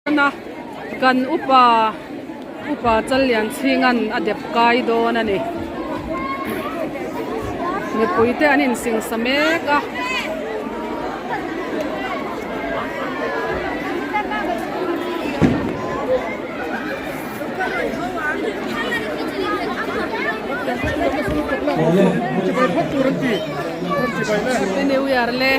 A, kan upa upa Challianchhinga'n a dep kai dawn a ni. Mipui te an insingsa mek a. Happy New Year le.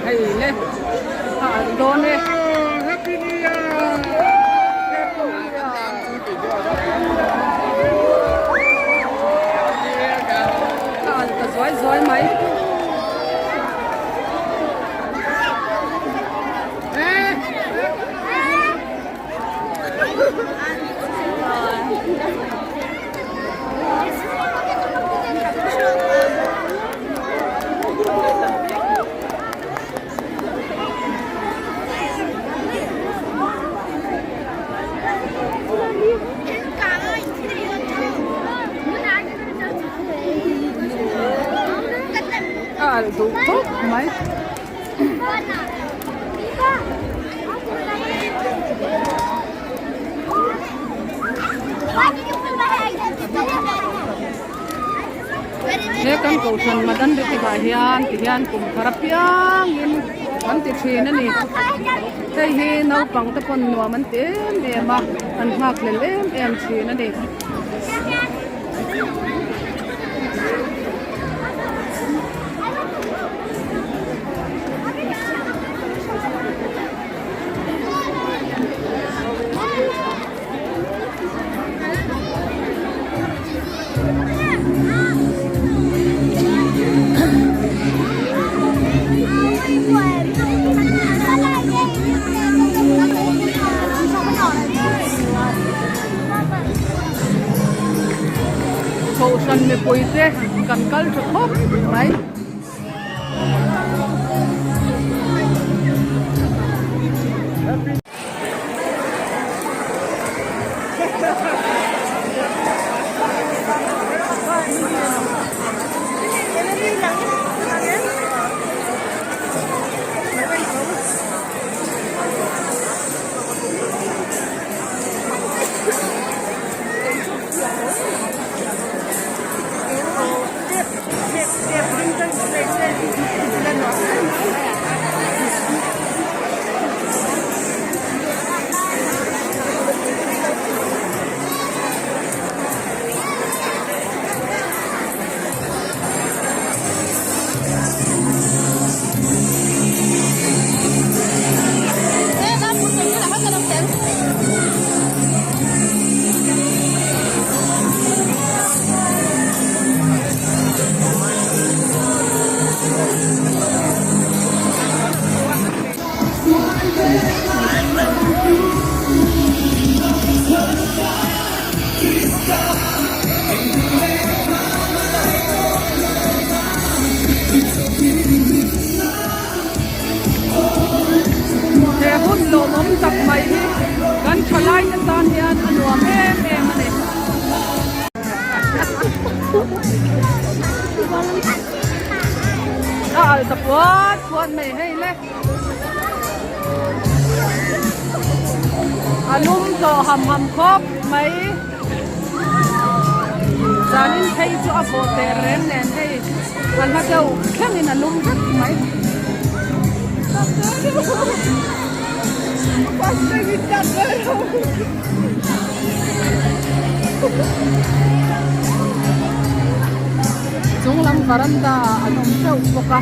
Hei le a alh dawn e. A alh ta zuai zuai mai. A alh duh khawp mai. He kan kohhran Madan Ritikah hian ti hian kum thar apiangin an ti thin a ni. Hei hi naupang te pawn nuam an ti em em a, an nghakhlel em em thin a ni. Kohhran mipui te kan kal tha khawp mai. He hun lawmawm tak mai hi kan thalai te tan hian a nuam em em a ni. A alh ta puat puat mai hei le. A lum tawh ham ham khawp mai. Zanin phei chu a vawh teh reng nen hei a hla deuh thlengin a lum vek mai. Chung lam varanda ah an awm teuh bawk a.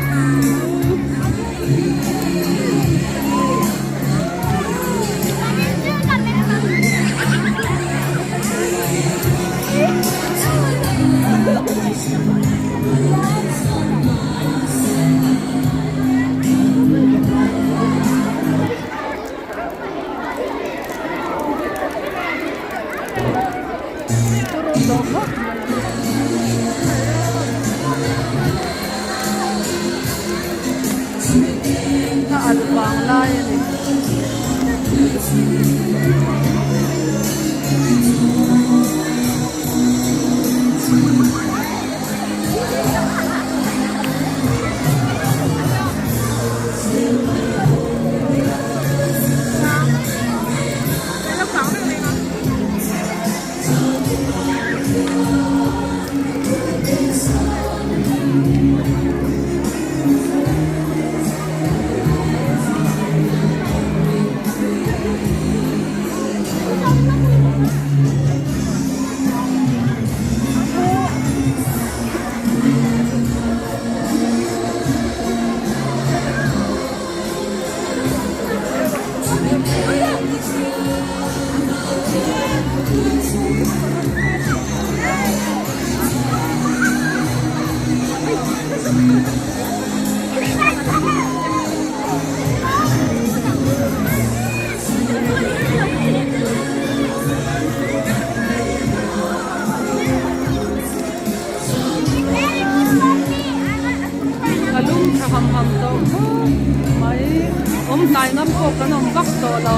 an awm vak tawh lo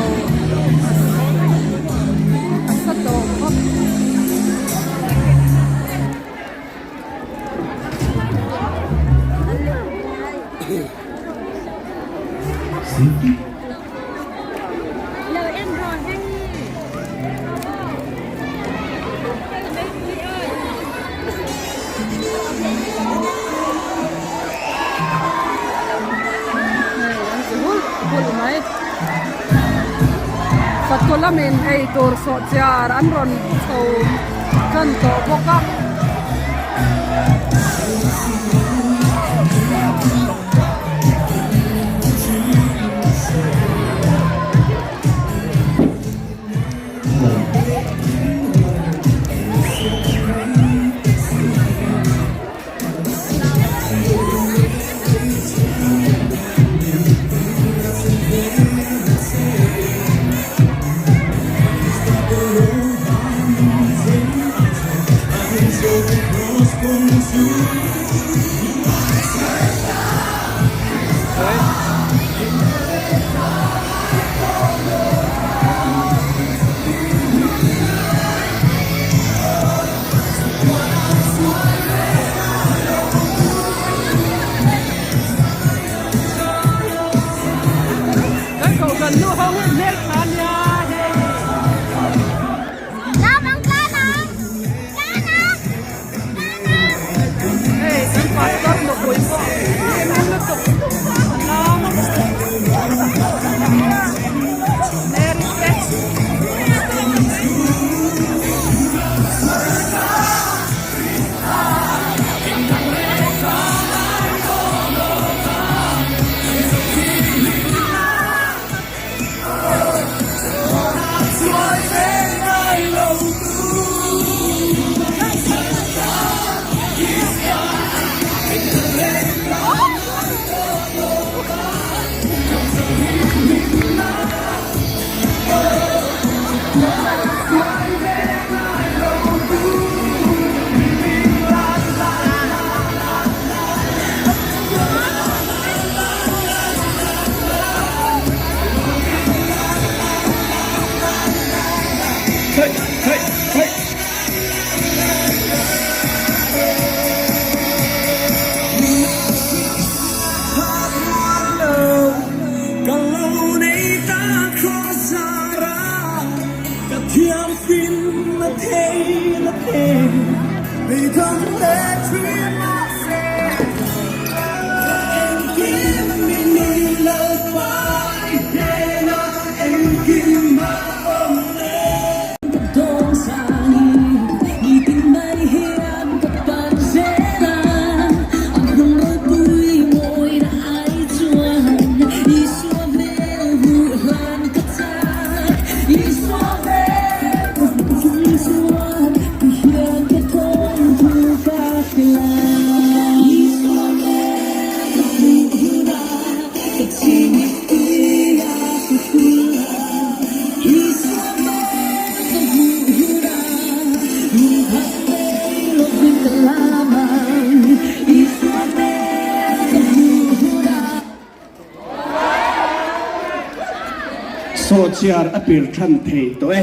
a sa tawh khawp. Hei an ti hulh hulh mai fatu lamin ei tur sawhchiar an rawn chho tan tawh bawk a. Kan kohhran nu ho hi hmel tha nia hei. Hei kan pastor nupui pawh hlim lutuk a lam a. Mary te. Sawhchiar a pir than thei tawh e.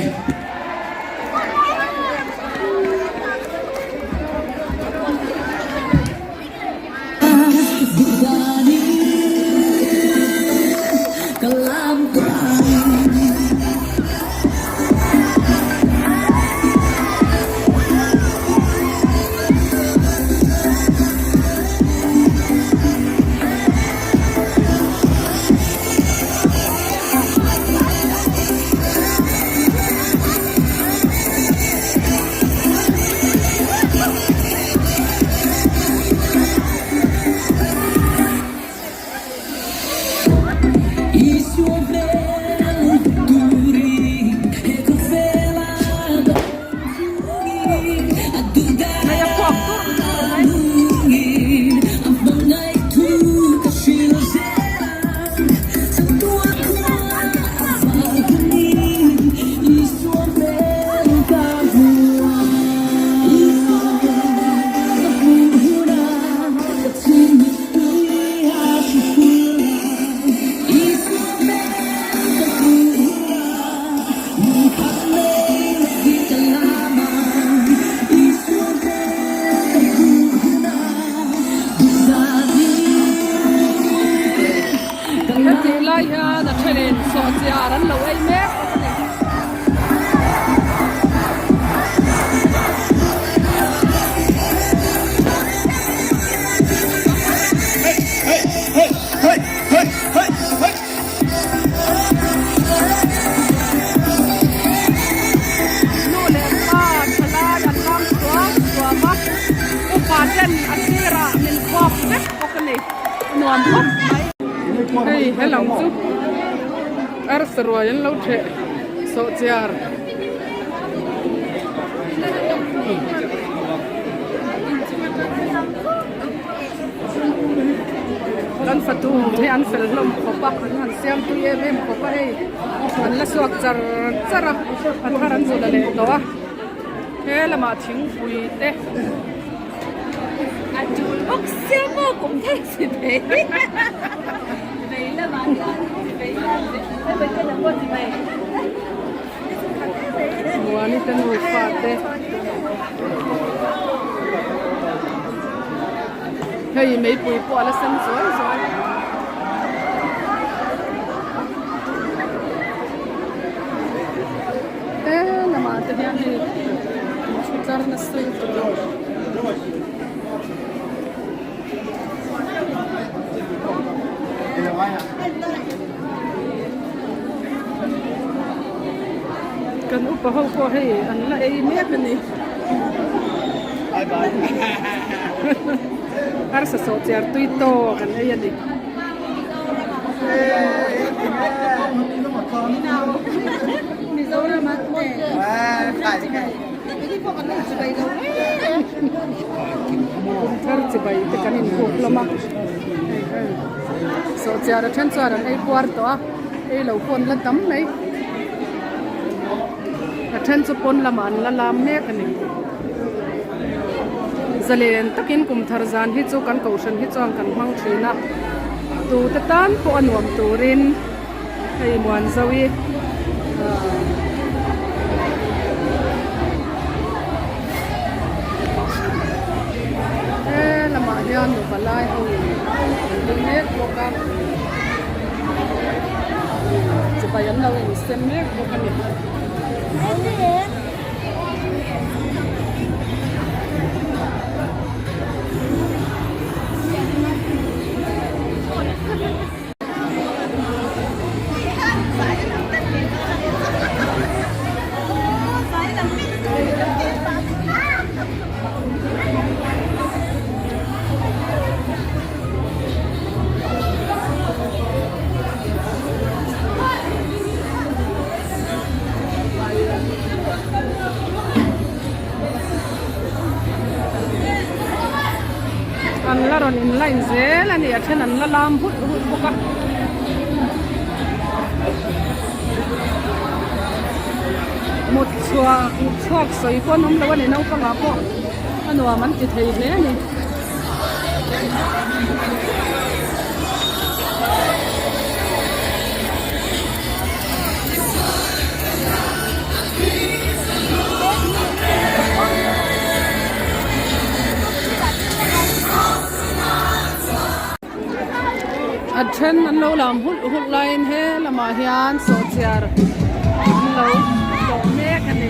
nuam khawp mai. Hei helam chu arsa ruai an lo theh sawhchiar. Kan fatu hi an fel hlawm khawp a, an han siam tui em em khawp a hei an la chhuak char char a, a thar an zula leh tawh a, he lamah thingpui te. A tul bawk sia maw kum thei si thei. Vei lamah hian vei lam hei vei te lam pawh ti mai. Muani te nufa te hei meipui pawh a la sen zuai zuai. He lamah te hian hei thu tlar nasa lutuk a. Kan upa ho pawh hei an la ei mek a ni. Arsa sawhchiar tui tawk an ei a ni. Kumthar chibai te kan inbuk hlawm a sawhchiar a then chuan an ei puar tawh a ei lo pawh an la tam mai a then chu pawn lamah an la lam mek a ni zalen takin kumthar zan hi chu kan kohhran hi chuan kan hmang thin a tute tan pawh a nuam turin hei Muanzawi ahh he lamah hian nupa lai ho in an ri mek bawk a chibai an lo insem mek bawk a ni. An la rawn in line zel a ni a then an la lam hulh hulh bawk a. Mut chhuak mut chhuak sawi pawh an awm lo a ni naupangah pawh a nuam an ti thei hle a ni. A then an lo lam hulh hulh laiin he lamah hian sawhchiar an lo tlawh mek a ni.